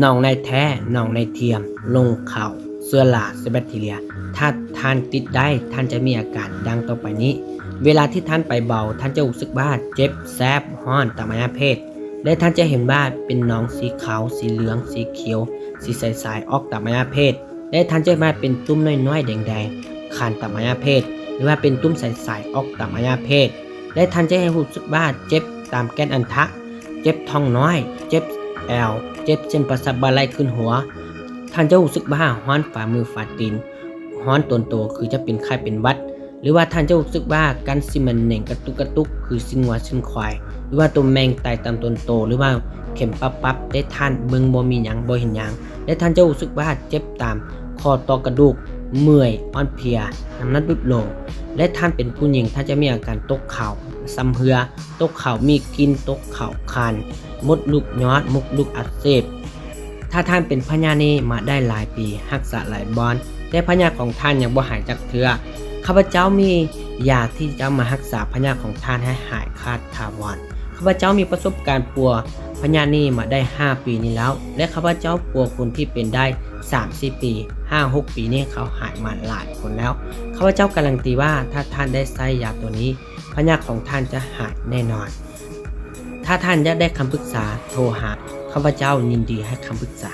ໜອງໃນແທ້, ໜອງໃນທຽມ, ລົງເຂົ້າ, ເຊື້ອລາ, ແບັກທີເຣຍ. ຖ້າທ່ານຕິດໄດ້, ທ່ານຈະມີອາການດັ່ງຕໍ່ໄປນີ້. ເວລາທີ່ທ່ານໄປເບົາ, ທ່ານຈະຮູ້ສຶກວ່າເຈັບ, ແສບ, ຮ້ອນຕາມອະຍາເພດ ແລະ ທ່ານຈະເຫັນວ່າເປັນໜອງສີຂາວ, ສີເຫຼືອງ, ສີຂຽວ, ສີໃສໆ ອອກຕາມອະຍາເພດ ແລະ ທ່ານຈະເຫັນວ່າເປັນຕຸ່ມນ້ອຍໆ ແດງໆ ຄານຕາມອະຍາເພດ ຫຼືວ່າເປັນຕຸ່ມໃສໆ ອອກຕາມອະຍາເພດ ແລະ ທ່ານຈະໃຫ້ຮູ້ສຶກວ່າເຈັບຕາມແກ່ນອັນທະ, ເຈັບທ້ອງນ້ອຍ, ເຈັບແອວ, ເຈັບເສັ້ນປະສາດບ່າໄຫຼ່ຂຶ້ນຫົວ. ທ່ານຈະຮູ້ສຶກວ່າຮ້ອນຝ່າມືຝ່າຕີນ, ຮ້ອນຕົນໂຕ ຄືຈະເປັນໄຂ້ເປັນຫວັດ ຫຼືວ່າທ່ານຈະຮູ້ສຶກວ່າກັນຊີ້ນມັນເໜັງກະຕຸກກະຕຸກ ຄືຊີ້ນງົວຊີ້ນຄວາຍ ຫຼືວ່າຕົວແມງໄຕ່ຕາມຕົນໂຕ ຫຼືວ່າເຂັມປັບໆ ແຕ່ທ່ານເບິ່ງບໍ່ມີຫຍັງ ບໍ່ເຫັນຫຍັງ ແລະ ທ່ານຈະຮູ້ສຶກວ່າເຈັບຕາມຂໍ້ຕໍ່ກະດູກ, ເມື່ອຍ, ອ່ອນເພຍ, ນ້ຳໜັກຫຼຸດລົງ ແລະ ທ່ານເປັນຜູ້ຍິງ ທ່ານຈະມີອາການຕົກເຂົ້າ, ຊຳເຮື້ອ, ຕົກເຂົ້າມີກິ່ນ, ຕົກເຂົ້າຄັນ, ມົດລູກຍອດ, ມົດລູກອັກເສບ. ຖ້າທ່ານເປັນພະຍາດນີ້ມາໄດ້ຫຼາຍປີ, ຮັກສາຫຼາຍບ່ອນ, ແຕ່ພະຍາດຂອງທ່ານຍັງບໍ່ຫາຍຈັກເທື່ອ, ຂ້າພະເຈົ້າມີຢາທີ່ຈະມາຮັກສາພະຍາດຂອງທ່ານໃຫ້ຫາຍຂາດຖາວອນ. ຂ້າພະເຈົ້າມີປະສົບການປົວພະຍາດນີ້ມາໄດ້ຫ້າປີນີ້ແລ້ວ ແລະ ຂ້າພະເຈົ້າປົວຄົນທີ່ເປັນໄດ້ສາມສີ່ປີ, ຫ້າຫົກປີນີ້ເຂົາຫາຍມາຫຼາຍຄົນແລ້ວ. ຂ້າພະເຈົ້າກາລັນຕີວ່າ ຖ້າທ່ານໄດ້ໃຊ້ຢາໂຕນີ້, ພະຍາດຂອງທ່ານຈະຫາຍແນ່ນອນ. ຖ້າທ່ານຢາກໄດ້ຄຳປຶກສາ, ໂທຫາຂ້າພະເຈົ້າ, ຍິນດີໃຫ້ຄຳປຶກສາ.